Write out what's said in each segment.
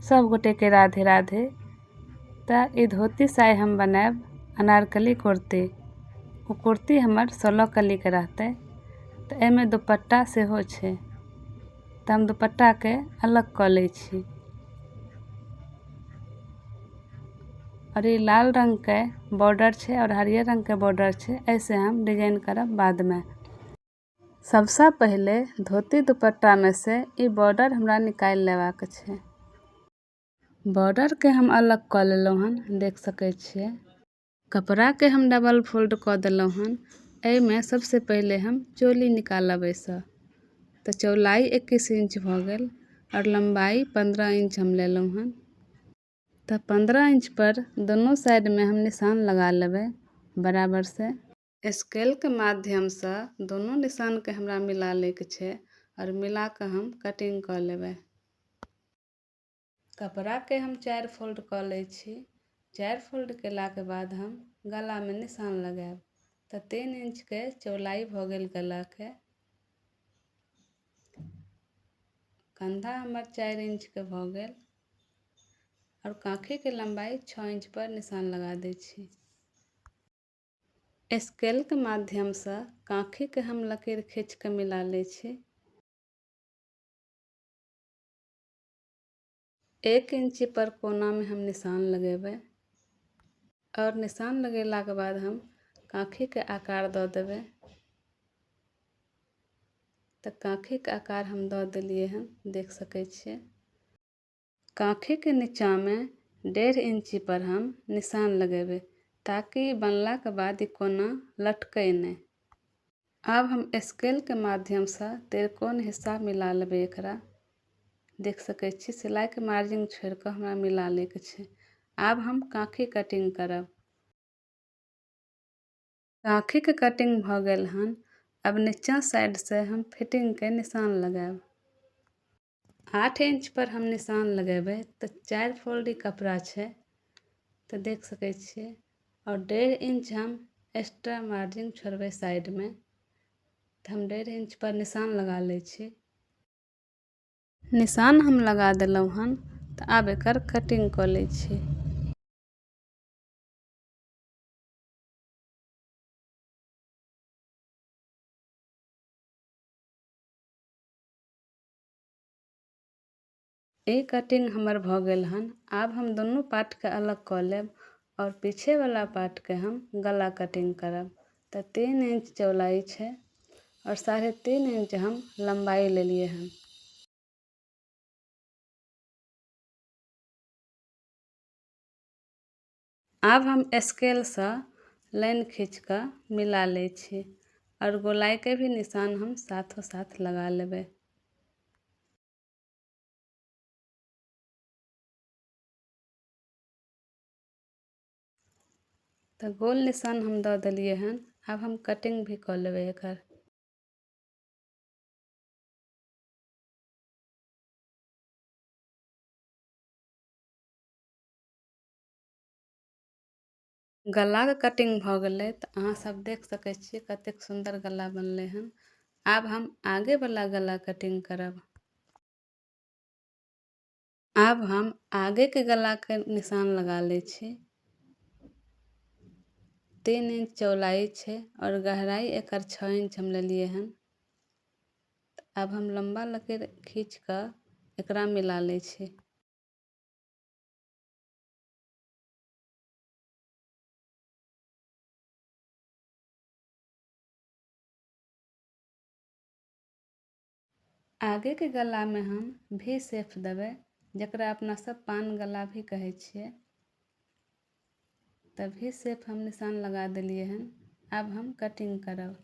सब गोटेके राधे राधे। तऽ ई धोती से आइ हम बनायब अनारकली कुर्ती। ओ कुर्ती हमर 16 कलीके रहतै। तऽ एहिमे दुपट्टा सेहो छै। तऽ हम दुपट्टाके अलग कऽ लै छी। और ई लाल रंगके बॉर्डर छै और हरियर रंगके बॉर्डर छै। ऐसे हम डिजाइन करब बादमे। सबसँ पहिले धोती दुपट्टामे से ई बॉर्डर हमरा निकालि लेबाक छै। बॉर्डरके हम अलग कऽ लेलहुँ हन, देख सकै छियै। कपड़ाके हम डबल फोल्ड कऽ देलहुँ हन। एहिमे सबसँ पहिले हम चोली निकालब एहिसँ। तऽ चौलाई 21 इंच भऽ गेल और लम्बाई 15 इंच हम लेलहुँ हन। तऽ 15 इंच पर दोनों साइडमे हम निशान लगा लेबै बराबर से। स्केलके माध्यमसँ दोनों निशानके हमरा मिला लैके छै और मिला कऽ हम कटिंग कऽ लेबै। कपड़ाके हम 4 फोल्ड कऽ लै छी। 4 फोल्ड केलाके बाद हम गलामे निशान लगायब। तऽ 3 इंचके चौलाई भऽ गेल गलाके। कंधा हमर 4 इंचके भऽ गेल और काँखीके लम्बाई 6 इंच पर निशान लगा दै छी। स्केलके माध्यमसँ काँखीके हम लकीर खींच कऽ मिला लै छी। 1 इंची पर कोनामे हम निशान लगेबै और निशान लगेलाके बाद हम काँखीके आकार दऽ देबै। तऽ काँखीके आकार हम दऽ देलियै हन, देख सकै छियै। काँखीके नीचाँमे 1.5 इंची पर हम निशान लगेबै ताकि बनलाके बाद ई कोना लटकै नहि। आब हम स्केलके माध्यमसँ त्रिकोण हिस्सा मिला लेबै एकरा। देख सकै छी, सिलाइके मार्जिन छोड़ि कऽ हमरा मिला लैके छै। आब हम काँखी कटिंग करब। काँखीके कटिंग भऽ गेल हन। अब नीचा साइड से हम फिटिंगके निशान लगायब। 8 इंच पर हम निशान लगेबै। तऽ 4 फोल्ड ई कपड़ा छै, तऽ देख सकै छियै। और 1.5 इंच हम एक्स्ट्रा मार्जिन छोड़बै साइडमे। तऽ हम 1.5 इंच पर निशान लगा लै छी। निशान हम लगा देलहुँ हन। तऽ आब एकर कटिंग कऽ लै छी। ई कटिंग हमर भऽ गेल हन। आब हम दुनू पार्टके अलग कऽ लेब और पीछेवला पार्टके हम गला कटिंग करब। तऽ 3 इंच चौलाई छै और 3.5 इंच हम लम्बाई लेलियै हन। आब हम स्केलसँ लाइन खींच कऽ मिला लै छी और गोलाइके भी निशान हम साथो साथ लगा लेबै। तऽ गोल निशान हम दऽ देलियै हन। आब हम कटिंग भी कऽ लेबै एकर। गलाके कटिंग भऽ गेलै। तऽ अहाँ सब देख सकै छियै कतेक सुन्दर गला बनलै हन। आब हम आगेवला गला कटिंग करब। आब हम आगेके गलाके निशान लगा लै छी। 3 इंच चौलाई छै और गहराई एकर 6 इंच हम लेलियै हन। आब हम लम्बा लकीर खींच कऽ एकरा मिला लै छी। आगेके गलामे हम भी शेप देबै, जकरा अपना सब पान गला भी कहै छियै। तऽ भी शेप हम निशान लगा देलियै हन। आब हम कटिंग करब।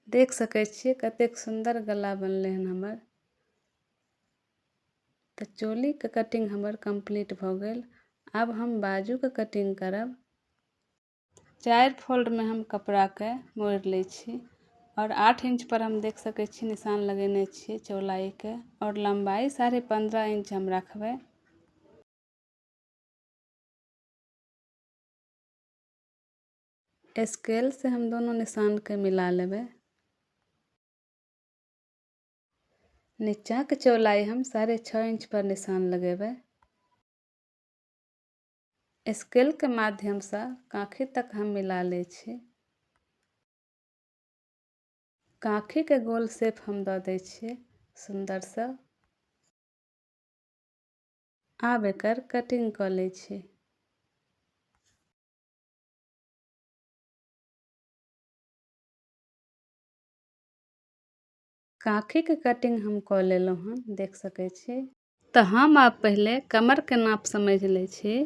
देख सकै छियै कतेक सुन्दर गला बनलै हन हमर। तऽ चोलीके कटिंग हमर कम्प्लीट भऽ गेल। आब हम बाजूके कटिंग करब। 4 फोल्डमे हम कपड़ाके मोड़ि लै छी और 8 इंच पर हम देख सकै छी निशान लगेने छियै चौलाइके और लम्बाई 15.5 इंच हम रखबै। स्केल से हम दोनों निशान के मिला लेबै। नीचाँके चौड़ाई हम 6.5 इंच पर निशान लगेबै। स्केल के माध्यमसँ काँखी तक हम मिला लै छी। काँखीके गोल शेप हम दऽ दै छियै सुन्दरसँ। आब एकर कटिंग कऽ लै छी। काँखीके कटिंग हम कऽ लेलहुँ हन, देख सकै छी। तऽ हम आब पहिले कमरके नाप समझि लै छी।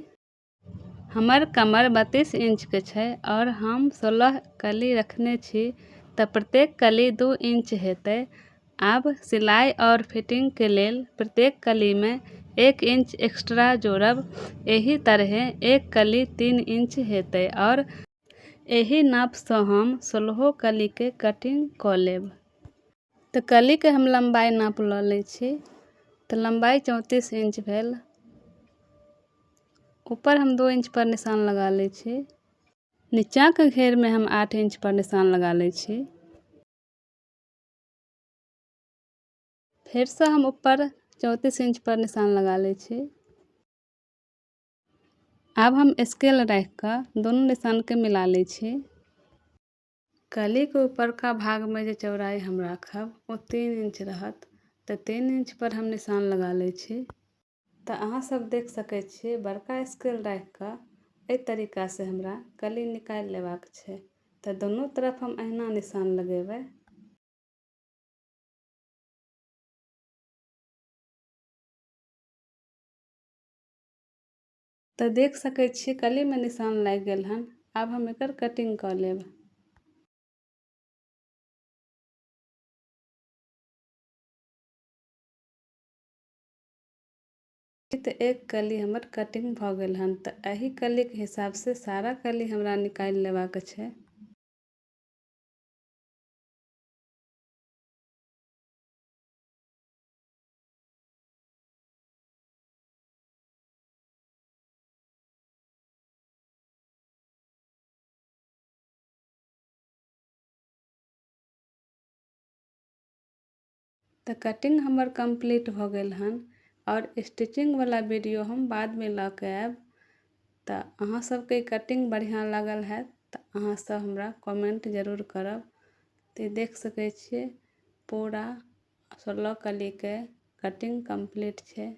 हमर कमर 32 इंचके छै और हम 16 कली रखने छी, तऽ प्रत्येक कली 2 इंच हेतै। आब सिलाई और फिटिंगके लेल प्रत्येक कलीमे 1 इंच एक्स्ट्रा जोड़ब। एहि तरहे एक कली 3 इंच हेतै और एहि नापसँ हम 16 कलीके कटिंग कऽ लेब। तऽ कलीके हम लम्बाइ नाप लऽ लै छी। तऽ लम्बाइ 34 इंच भेल। ऊपर हम 2 इंच पर निशान लगा लै छी। नीचाँके घेरमे हम 8 इंच पर निशान लगा लै छी। फेरसँ हम ऊपर 34 इंच पर निशान लगा लै छी। आब हम स्केल राखि कऽ दुनू निशानके मिला लै छी। कलीके ऊपरका भागमे जे चौड़ाई हम राखब ओ 3 इंच रहत, तऽ 3 इंच पर हम निशान लगा लै छी। तऽ अहाँ सब देख सकै छियै, बड़का स्केल राखि कऽ एहि तरीकासँ हमरा कली निकालि लेबाक छै। तऽ दुनू तरफ हम अहिना निशान लगेबै। तऽ देख सकै छियै, कलीमे निशान लागि गेल हन। आब हम एकर कटिंग कऽ लेब। तऽ एक कली हमर कटिंग भऽ गेल हन। तऽ एहि कलीके हिसाबसँ सारा कली हमरा निकालि लेबाक छै। तऽ कटिंग हमर कम्प्लीट भऽ गेल हन और स्टिचिंगवला वीडियो हम बादमे लऽ कऽ आयब। तऽ अहाँ सबके ई कटिंग बढ़िआँ लागल हैत तऽ अहाँ सब हमरा कमेंट जरूर करब। तऽ देख सकै छियै, पूरा 16 कलीके कटिंग कम्प्लीट छै।